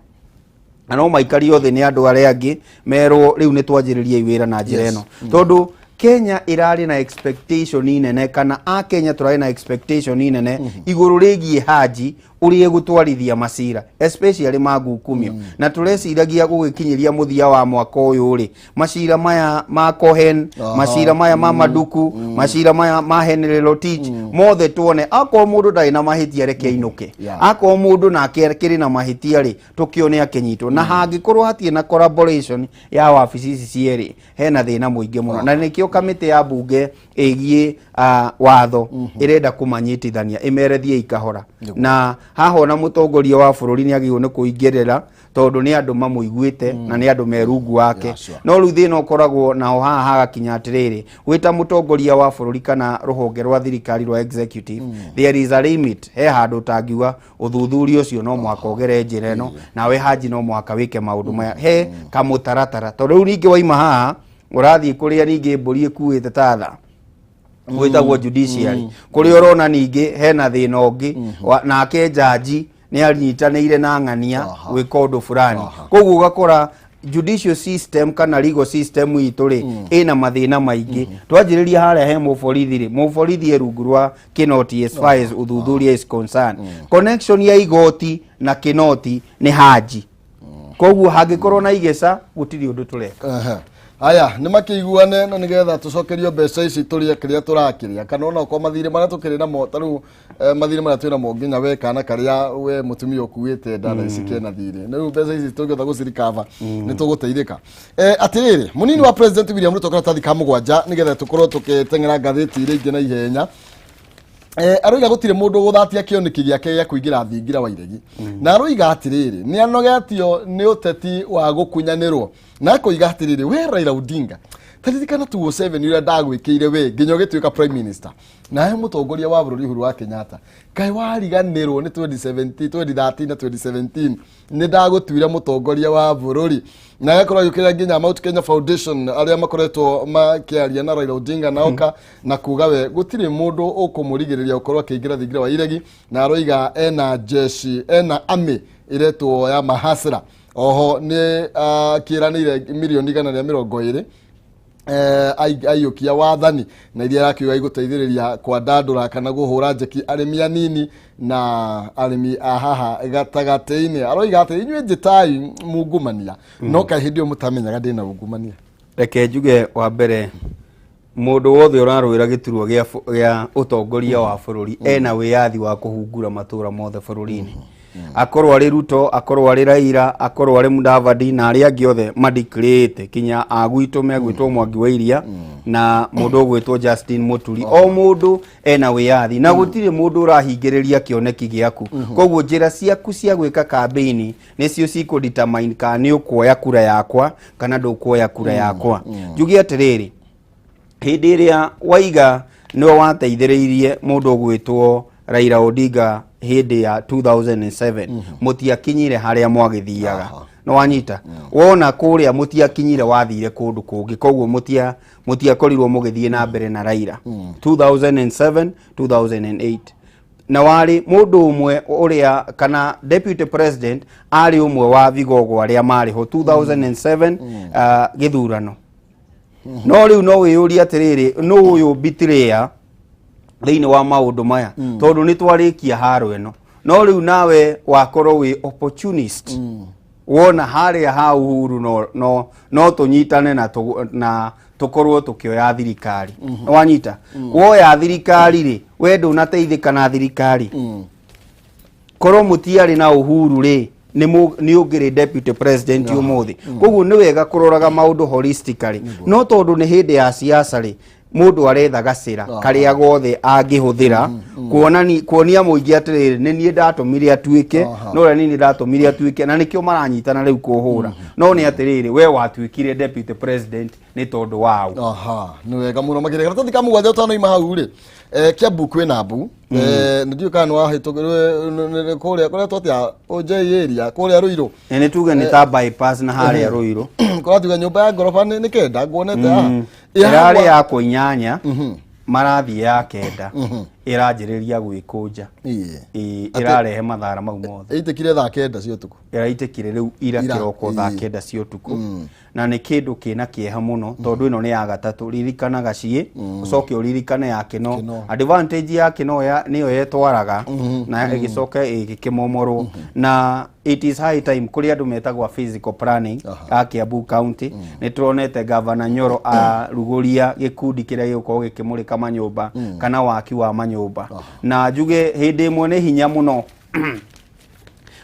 na no maikario thĩ nĩ andũ arĩa angĩ merwo rĩu nĩ twanjĩrĩria wĩra na njĩra ĩno, tondũ Kenya ĩrarĩ na expectation nene, kana a Kenya tũrarĩ na expectation nene igũrũ rĩgiĩ Haji ũrĩa ĩgũtwarithia macira, especially ma ngukumio, na tũreciragia gũgĩkinyĩria mũthia wa mwaka ũyũ rĩ, macira maya ma Cohen, macira maya ma Maduku, macira maya ma Henry Rotich mothe tuone akorwo mũndũ ndarĩ na mahĩtia, reke ainũke. Akorwo mũndũ nake akĩrĩ na mahĩtia rĩ, tũkĩone akĩnyitwo. Na hangĩkorwo hatirĩ na collaboration ya wabici ici cierĩ, hena thĩna mũingĩ mũno, na nĩkĩo kamĩtĩ ya mbunge ĩgiĩ watho ĩrenda kũmanyitithania, ĩmere thiĩ ikahora. Na haha ona mũtongoria wa bũrũri nĩ agĩrĩirwo nĩ kũingĩrĩra, tondũ nĩ andũ mamũiguĩte na nĩ andũ me rungu wake. No rĩu thĩna ũkoragwo naho haha hagakinya atĩrĩrĩ, wĩta mũtongoria wa bũrũri kana rũhonge rwa thirikari rwa executive, there is a limit. He handũ ũtangiuga ũthuthuria ũcio no mũhaka ũgere njĩra ĩno, nawe Haji no mũhaka wĩke maũndũ maya, he kamũtaratara, tondũ rĩu ningĩ waima haha ũrathiĩ kũrĩa ningĩ mbũri ĩkuĩte tatha gwĩtagwo judiciary, kũrĩa ũrona ningĩ hena thĩna ũngĩ nake jaji nĩ anyitanĩire na ng'ania gwĩka ũndũ fulani. Koguo ũgakora judicial system kana legal system itũ rĩ, ĩna mathĩna maingĩ. Twanjĩrĩria harĩa he mũborithi rĩ, mũborithi e rungu rwa kĩnoti as far as ũthuthuria is concerned. Connection ya igoti na kĩnoti nĩ Haji, koguo hangĩkorwo na igeca gũtirĩ ũndũ tũreka. Ehe. Aya nĩ makĩiguane na nĩgetha tũcokerio mbeca ici tũrĩe kĩrĩa tũrakĩrĩa, kana ona okorwo mathirĩ marĩa tũkĩrĩ namo ta rĩu mathirĩ marĩa twĩ namo, nginya we kana karĩa we mũtumia ũkuĩte nda thaa ici kena thirĩ. Na rĩu mbeca ici tũngĩhota gũcirikaba nĩ tũgũteithĩka. Atĩrĩrĩ, mũnini wa President William Ruto, karatathi ka 7, nĩgetha tũkorwo tũgĩteng'era ngathĩti iria ingĩ na ihenya. Aroiga gũtirĩ mũndũ ũgũthatia kĩoneki gĩake gĩa kũingĩra thingira wa iregi, na aroiga atĩrĩrĩ, nĩ anogetio nĩ ũteti wa gũkunyanĩrwo, na akoiga atĩrĩrĩ, we Raila Odinga, taririkana 2007 ũrĩa ndagwĩkĩire we nginya ũgĩtuĩka prime minister, nawe mũtongoria wa bũrũri Uhuru wa Kenyatta, kaĩ wariganĩrwo nĩ 2017, 2013 na 2017 nĩ ndagũtuire mũtongoria wa bũrũri? Na agakorwo agĩũkĩrĩra nginya Mount Kenya Foundation arĩa makoretwo makĩaria na Raila Odinga na oka na kuga we gũtirĩ mũndũ ũkũmũrigĩrĩria gũkorwo akĩingĩra thingira wa iregi, na aroiga ena jeshi, ena army ĩretwo ya mahasra. Oho nĩ akĩranĩire mirioni 120. Aiyũkia wathani na iria arakiuga igũteithĩrĩria kwandandũra kana kũhũra njeki arĩmi anini na arĩmi a haha gatagatĩ-inĩ. Aroiga atĩ inyuĩ njĩtai mungumania, no kaĩ hĩndĩ ĩyo mũtamenyaga ndĩna ungumania. Reke njuge wa mbere, mũndũ wothe ũrarũĩra gĩturwa gĩa ũtongoria wa bũrũri ena wĩyathi wa kũhungura matũra mothe bũrũri-inĩ, akorwo arĩ Ruto, akorwo arĩ Raila, akorwo arĩ Mudavadi na arĩa angĩ othe madeclarĩte, kinya a gwitũ megwĩtwo Mwangi wa Iria na mũndũ ũgwĩtwo Justin Muturi. O mũndũ ena wĩyathi na gũtirĩ mũndũ ũrahingĩrĩria kĩoneki gĩaku. Koguo njĩra ciaku cia gwĩka kambĩini nĩcio cikũ determine kana nĩ ũkuoya kura yakwa kana ndũkuoya kura yakwa. Njuge atĩrĩrĩ, hĩndĩ ĩrĩa Waiga nĩwe wateithĩrĩirie mũndũ ũgwĩtwo Raila Odinga hĩndĩ ya 2007, mũtiakinyire harĩa mwagĩthiaga. Nĩ wanyita wona kũrĩa mũtiakinyire, wathire kũndũ kũngĩ. Koguo mũtiakorirwo mũgĩthiĩ na mbere na Raila 2007 2008, na warĩ mũndũ ũmwe ũrĩa kana deputy president arĩ ũmwe wa vigogo arĩa marĩ ho 2007 gĩthurano. No rĩu no wĩyũrie atĩrĩrĩ, nũ ũyũ betrayer thĩinĩ wa maũndũ maya? Tondũ nĩ twarĩkia haro ĩno, no rĩu nawe wakorwo wĩ opportunist, wona harĩa ha Uhuru no tũnyitane na tũkorwo tũkĩoya thirikari. Wanyita woya thirikari rĩ, we ndũnateithĩka na thirikari. Korwo mũtiarĩ na Uhuru rĩ, nĩ ũngĩrĩ deputy president ũmũthĩ. Koguo nĩ wega kũroraga maũndũ holistically, no tondũ nĩ hĩndĩ ya siasa rĩ, mũndũ aretha gacĩra karĩa gothe angĩhũthĩra kuonani kuonia mũingĩ atĩrĩrĩ, nĩ niĩ ndatũmire atuĩke, no ũrĩa nĩ niĩ ndatũmire atuĩke, na nĩkĩo maranyitana rĩu kũhũra. No nĩ atĩrĩrĩ, we watuĩkire deputy president nĩ tondũ waũ? Aha, nĩ wega mũno makĩria. Karatathi ka mũgwanja ũtanoima hau rĩ, Kiambu kwĩna mbu. Nĩ ndiũĩ kana nĩ wahĩtũkĩrwo kũrĩa kũretwo atĩa, Ũnjei area kũrĩa Rũirũ. Nĩ tuge nĩ ta bypass na harĩa Rũirũ. Kũratuga nyũmba ya ngoroba nĩ 9 nguonete haha. Ĩrarĩ yakwo 8, marathiĩ ya 9, ĩranjĩrĩria gwĩkũnja. Ĩĩ, ĩrarehe mathara mau mothe. Ĩitĩkire thaa 9 cia ũtukũ. Ĩraitĩkire rĩu ira. Ira, kĩroko thaa 9 cia ũtukũ, na nĩ kĩndũ kĩna kĩeha mũno tondũ ĩno nĩ ya gatatũ. Ririkana gaciĩ, ũcoke ũririkane ya Kĩno. Kĩno. Advantage ya Kĩno nĩyo yetwaraga na ĩgĩcoka ĩgĩkĩmomorwo, na it is high time kũrĩ andũ metagwo physical planning a Kiambu County. Nĩ turonete Governor Nyoro arugũria gĩkundi kĩrĩa gĩgũkorwo gĩkĩmũrĩka manyũmba kana waki wa manyũmba, na njuge hĩndĩ ĩmwe nĩ hinya mũno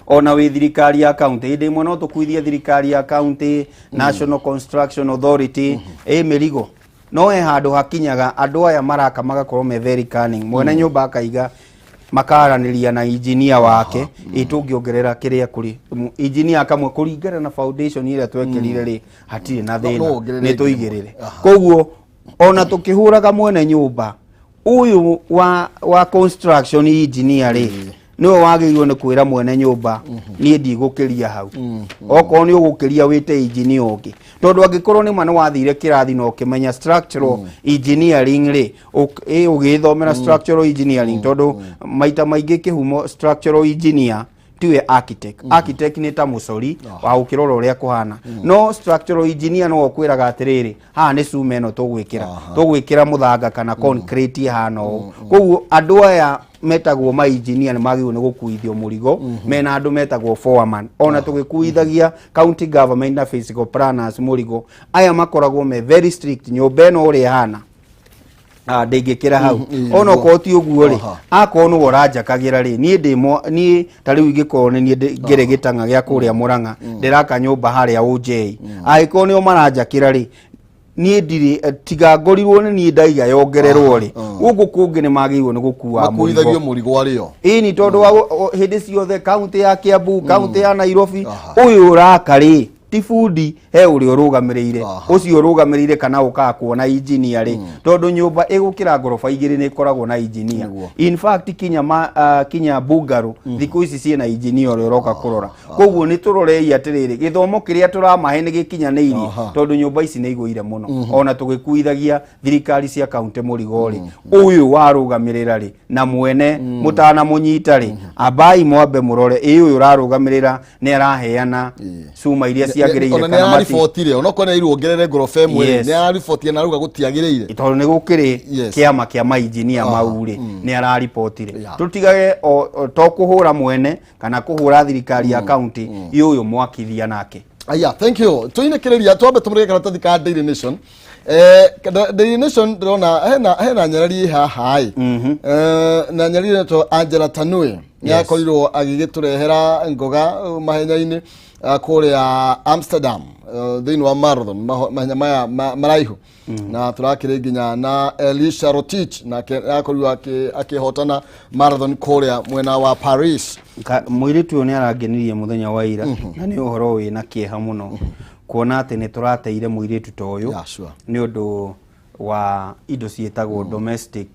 ona wĩ thirikari ya county, hĩndĩ ĩmwe no tũkuithie thirikari ya county, National Construction Authority ĩ mĩrigo, no he handũ hakinyaga andũ aya maraka magakorwo me very cunning. Mwene nyũmba akaiga makaranĩria na engineer wake, ĩ tũngĩongerera kĩrĩa kũrĩ engineer akamwe kũringana na foundation ĩrĩa twekĩrire rĩ, hatirĩ na No thĩna, wongerere nĩ ĩngĩ. tũigĩrĩre. Koguo ona tũkĩhũraga mwene nyũmba ũyũ wa construction engineer rĩ, nĩwe wagĩrĩirwo nĩ kwĩra mwene nyũmba, niĩ ndigũkĩria hau, okorwo nĩ ũgũkĩria wĩte engineer ũngĩ, tondũ angĩkorwo nĩ ma nĩ wathire kĩrathi na ũkĩmenya structural engineering rĩ, ũgĩthomera structural engineering, tondũ maita maingĩ kĩhumo structural engineer tiwe architect. Architect nĩ ta mũcori wa gũkĩrora ũrĩa kũhana, no structural engineer no ũkwĩraga atĩrĩrĩ, haha nĩ cuma ĩno tũgwĩkĩra, tũgwĩkĩra mũthanga kana concrete ĩhana ũũ. Koguo andũ aya metagwo ma engineer nĩ magĩrĩirwo nĩ gũkuithio mũrigo mena andũ metagwo foreman. Ona tũgĩkuithagia county government na physical planners mũrigo, aya makoragwo me very strict, nyũmba ĩno ũrĩa ĩhana, ndĩngĩkĩra hau. Ona okorwo ti ũguo rĩ, akorwo nĩwe ũranjakagĩra rĩ, niĩ ndĩ niĩ ta rĩu ingĩkorwo nĩ niĩ ngĩrĩ gĩtang'a gĩa kũrĩa Mũrang'a, ndĩraka nyũmba harĩa Ũnjei, angĩkorwo nĩo maranjakĩra rĩ, niĩ ndirĩ tiga ngorirwo nĩ niĩ ndaiga yongererwo rĩ, gũkũ kũngĩ nĩ magĩrĩirwo nĩ gũkua makuithagio mũrigo. Mũrigo arĩo. Ĩni tondũ wa hĩndĩ ciothe kaunti ya Kiambu, kaunti ya Nairobi, ũyũ ũraka rĩ ti bundi, he ũrĩa ũrũgamĩrĩire. Ũcio ũrũgamĩrĩire kana ũkaga kuona engineer rĩ, tondũ nyũmba ĩgũkĩra ngoroba 2 nĩ ĩkoragwo na engineer. In fact kinya bungalow thikũ ici ciĩna engineer ũrĩa ũroka kũrora. Koguo nĩ tũrorei atĩrĩrĩ, gĩthomo kĩrĩa tũramahe nĩ gĩkinyanĩirie, tondũ nyũmba ici nĩ igũire mũno. Ona tũgĩkuithagia thirikari cia kaunti mũrigo rĩ, ũyũ warũgamĩrĩra rĩ na mwene mũtanamũnyita rĩ, ambai mwambe mũrore ĩ ũyũ ũrarũgamĩrĩra nĩ araheana cuma iria Nĩ gũtiagĩrĩire Ona nĩ kana mati araribotire, onokorwo nĩ airwo ongerere ngoroba ĩmwe rĩ, nĩ araribotire na arauga gũtiagĩrĩire. Tondũ nĩ gũkĩrĩ kĩama kĩa mainjinia mau rĩ, nĩ araribotire. Tũtigage to kũhũra mwene kana kũhũra thirikari ya kaunti yũyũ mwakithia nake. Aya, thank you. Tũinĩkĩrĩria twambe tũmũrĩke karatathi ka Daily Nation. Daily Nation ndĩrona hena nyarari ĩ haha ĩ. Na nyarari ĩretwo Angela Tanui. Nĩ akorirwo agĩgĩtũrehera ngoga mahenya-inĩ kũrĩa Amsterdam, thĩinĩ wa marathon, mahenya maya maraihu. Na tũrakĩrĩ nginya na Elisha Rotich, nake akorirwo akĩhotana marathon kũrĩa mwena wa Paris. Mũirĩtu ũyũ nĩ arangenirie mũthenya wa ira, na nĩ ũhoro wĩna kĩeha mũno kuona atĩ nĩ tũrateire mũirĩtu ta ũyũ nĩ ũndũ wa indo ciĩtagwo domestic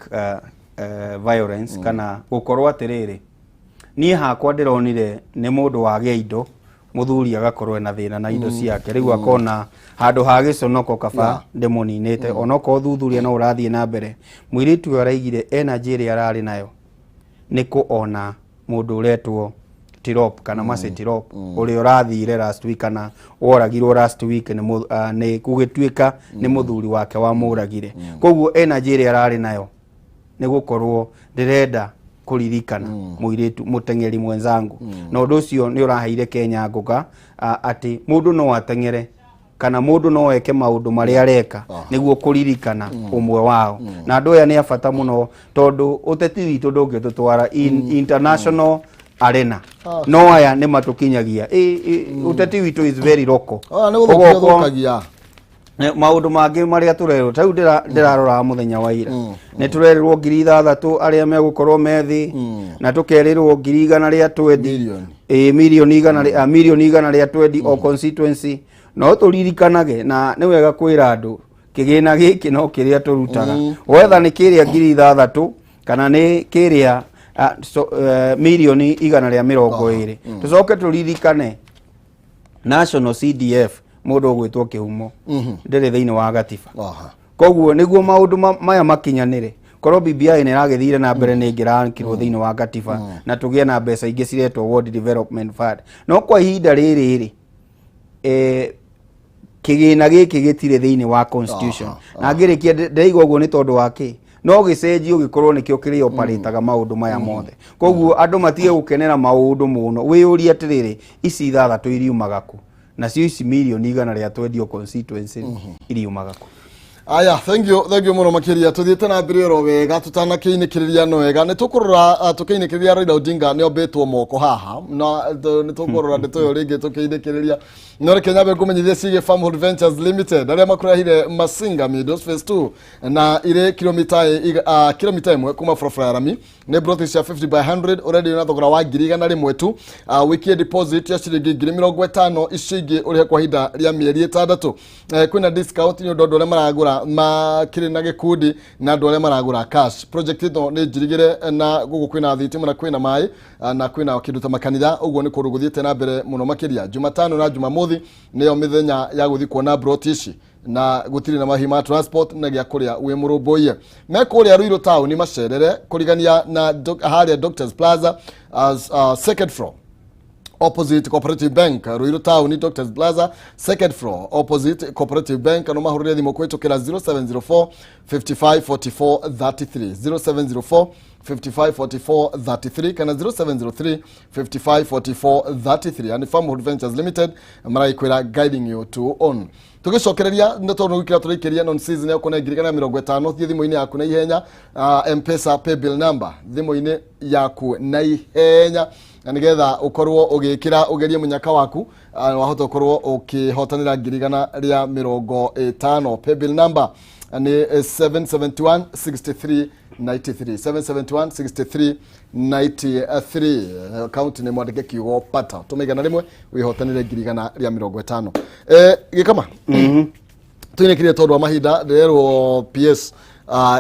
violence, kana gũkorwo atĩrĩrĩ, niĩ hakwa ndĩronire nĩ mũndũ wagĩa indo, mũthuri agakorwo ena thĩna na indo ciake, rĩu akona handũ ha gĩconoko kaba ndĩmũninĩte. Onokorwo thuthuria no ũrathiĩ na mbere, mũirĩtu ũyũ araigire energy ĩrĩa ararĩ nayo nĩ kũ ona mũndũ ũretwo Tirop kana Mercy Tirop, ũrĩa ũrathire last week kana woragirwo last week nĩ gũgĩtuĩka nĩ mũthuri wake wamũragire. Koguo energy ĩrĩa ararĩ nayo nĩ gũkorwo ndĩrenda kũririkana mũirĩtu mũteng'eri mwenzangu, na ũndũ ũcio nĩ ũraheire Kenya ngũga atĩ mũndũ no ateng'ere kana mũndũ no eke maũndũ marĩa areka nĩguo kũririkana ũmwe wao. Na andũ aya nĩ a bata mũno tondũ ũteti witũ ndũngĩtũtwara in international arena, no aya nĩ matũkinyagia. Ũteti witũ is very local. Aya nĩ gũthũkia Ũgokorwo- thũkagia. Maũndũ mangĩ marĩa tũrerwo ta rĩu ndĩrarora mũthenya wa ira, nĩ tũrerĩrwo 6,000 arĩa megũkorwo me thĩ, na tũkerĩrwo 120,000. Mirioni. Ĩ, mirioni igana 120,000,000 o constituency. No tũririkanage, na nĩ wega kwĩra andũ kĩgĩna gĩkĩ no kĩrĩa tũrutaga, wetha nĩ kĩrĩa 6,000 kana nĩ kĩrĩa 120,000,000. Tũcoke tũririkane national CDF, mũndũ ũgwĩtwo Kĩhumo, ndĩrĩ thĩinĩ wa gatiba. Koguo nĩguo maũndũ maya makinyanĩre, korwo BBI nĩ ĩragĩthire na mbere, nĩ ĩngĩrakirwo thĩinĩ wa gatiba na tũgĩe na mbeca ingĩ ciretwo Ward Development Fund. No kwa ihinda rĩrĩ rĩ, kĩgĩna gĩkĩ gĩtirĩ thĩinĩ wa constitution. Na ngĩrĩkia, ndĩraigua ũguo nĩ tondũ wa kĩ no gĩcenjio gĩkorwo nĩkĩo kĩrĩa operataga maũndũ maya mothe. Koguo andũ matige gũkenera maũndũ mũno, wĩyũrie atĩrĩrĩ, ici ithathatũ iriumaga kũ, nacio ici 120,000,000 constituency iriumaga kũ? Aya, thank you, thank you mũno makĩria. Tũthiĩte na mbere oro wega, tũtanakĩinĩkĩrĩria no wega nĩ tũkũrora, tũkĩinĩkĩrĩria Raila Odinga nĩ ombĩtwo moko haha, na nĩ tũkũrora ndeto ĩyo rĩngĩ tũkĩinĩkĩrĩria. No reke nyambe ngũmenyithie ciĩgiĩ Farmhold Ventures Limited, arĩa makũrehire Masinga Meadows Phase 2, na irĩ kilomita 1 kuma barabara ya rami. Nĩ broti cia 50 by 100, ũrendio na thogora wa 100,000 tu. Wĩkie deposit ya ciringi 50,000, icio ingĩ ũrĩhe kwa ihinda rĩa mĩeri 6. Kwĩna discount nĩ ũndũ andũ arĩa maragũra makĩrĩ na gĩkundi na andũ arĩa maragũra cash. Project ĩno nĩ njirigĩre, na gũkũ kwĩna thitima na kwĩna maĩ, na kwĩna kĩndũ ta makanitha, ũguo nĩ kũndũ gũthiĩte na mbere mũno makĩria. Jumatano na Jumamothi nĩyo mĩthenya ya gũthiĩ kuona broti ici, na gũtirĩ na mahi ma transport na gĩa kũrĩa wĩ mũrũmbũiye. Me kũrĩa Ruiru town, macerere kũrigania na harĩa Doctors Plaza as second floor, opposite Cooperative Bank. Ruiru town, Doctors Plaza, second floor, opposite Cooperative Bank. No mahũrĩre thimũ kũhĩtũkĩra 0704 55 44 33, 0704 55 44 33 kana 0703 55 44 33. Yani Farmhood Ventures Limited maraikwĩra guiding you to own. Tũgĩcokereria nĩ tondũ gwĩkĩra tũraikĩria non season ya kuona 150,000. Thiĩ thimũ-inĩ yaku na ihenya, Mpesa paybill number thimũ-inĩ yaku na ihenya, na nĩgetha ũkorwo ũgĩkĩra ũgerie mũnyaka waku, wahota ũkorwo ũkĩhotanĩra 150,000. Paybill number nĩ 771 63 93, 771 63 93. Akaunti nĩ mwandĩke kiugo pata, tũma 100 wĩhotanĩre 150,000. Gĩkama tũinĩkĩrie tondũ wa mahinda, ndĩrerwo PS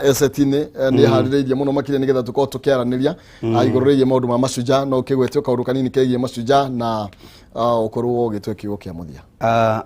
esetinĩ nĩ harĩrĩirie mũno makĩria nĩgetha tũkorwo tũkĩaranĩria igũrũ rĩgiĩ maũndũ ma Mashujaa. No ũkĩgwetio kaũndũ kanini kegiĩ Mashujaa na Ũkorwo ũgĩtue kiugo kĩa mũthia.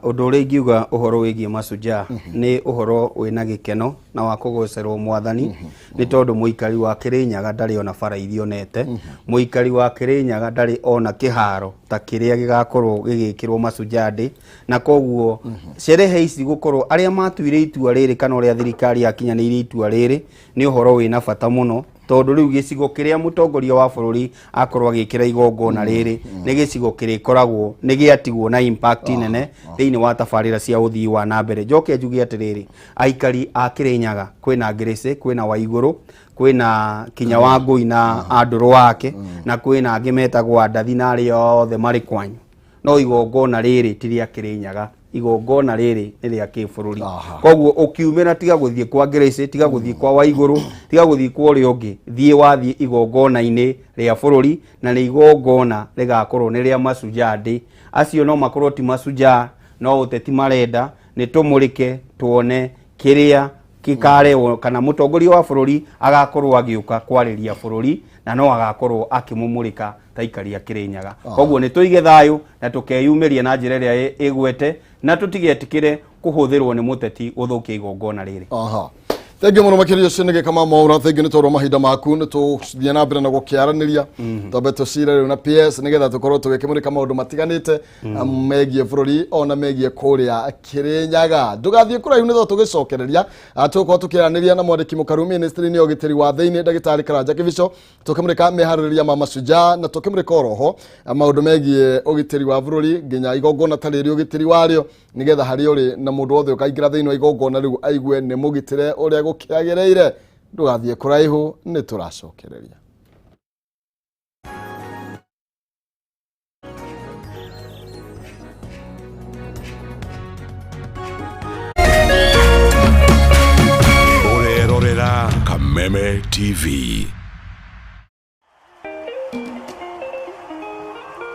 Ũndũ ũrĩa ingiuga ũhoro wĩgiĩ Mashujaa nĩ ũhoro wĩna gĩkeno na wa kũgocerwo mwathani, nĩ tondũ mũikari wa Kĩrĩnyaga ndarĩ ona bara ithionete, mũikari wa Kĩrĩnyaga ndarĩ ona kĩharo ta kĩrĩa gĩgakorwo gĩgĩkĩrwo Mashujaa Day, na koguo sherehe ici gũkorwo arĩa matuire itua rĩrĩ kana ũrĩa thirikari yakinyanĩirie itua rĩrĩ nĩ ũhoro wĩna bata mũno, tondũ rĩu gĩcigo kĩrĩa mũtongoria wa bũrũri akorwo agĩkĩra igongona rĩrĩ nĩ gĩcigo kĩrĩkoragwo nĩ gĩatigwo na impact nene thĩinĩ wa tabarĩra cia ũthii wa na mbere. Njoke njuge atĩrĩrĩ, aikari a Kĩrĩnyaga, kwĩna Ngĩrĩcĩ, kwĩna Waigũrũ, kwĩna kinya Wangũi na andũrũ wake, na kwĩna angĩ metagwo Andathi na arĩa othe marĩ kwanyu, no igongona rĩrĩ ti rĩa Kĩrĩnyaga, igongona rĩrĩ nĩ rĩa kĩbũrũri. Koguo ũkiumĩra, tiga gũthiĩ kwa Grace, tiga gũthiĩ kwa Waigũrũ, tiga gũthiĩ kwa ũrĩa ũngĩ, thiĩ wathiĩ igongona-inĩ rĩa bũrũri, na nĩ igongona rĩgakorwo nĩ rĩa Mashujaa Day. Acio no makorwo ti mashujaa, no ũteti marenda. Nĩ tũmũrĩke tuone kĩrĩa gĩkarehwo, kana mũtongoria wa bũrũri agakorwo agĩũka kwarĩria bũrũri, na no agakorwo akĩmũmũrĩka ta aikari a Kĩrĩnyaga. Koguo nĩ tũige thayũ na tũkeyumĩria na njĩra ĩrĩa ĩgwete, na tũtigetĩkĩre kũhũthĩrwo nĩ mũteti gũthũkia igongona rĩrĩ. Aha, thengiũ mũno makĩria. Ũcio nĩ Gĩkama Mwaura. Thengiũ nĩ tondũ wa mahinda maku. Nĩ tũthiĩ na mbere na gũkĩaranĩria, twambe tũcire rĩu na PS nĩgetha tũkorwo tũgĩkĩmũrĩka maũndũ matiganĩte megiĩ bũrũri ona megiĩ kũrĩa Kĩrĩnyaga. Ndũgathiĩ kũraihu, nĩ tũgĩcokereria tũgũkorwo tũkĩaranĩria na mwandĩki mũkaru ministry-inĩ ya ũgitĩri wa thĩinĩ, ndagĩtarĩ Karanja Kĩbico, tũkĩmũrĩka mĩharĩrĩria ma Mashujaa na tũkĩmũrĩka oroho maũndũ megiĩ ũgitĩri wa bũrũri, nginya igongona ta rĩrĩ ũgitĩri warĩo, nĩgetha harĩa ũrĩ na mũndũ wothe ũkaingĩra thĩinĩ wa igongona rĩu aigue nĩ mũgitĩre ũrĩa gũkĩagĩrĩire. Ndũgathiĩ kũraihu, nĩ tũracokereria. Ũrerorera Kameme TV.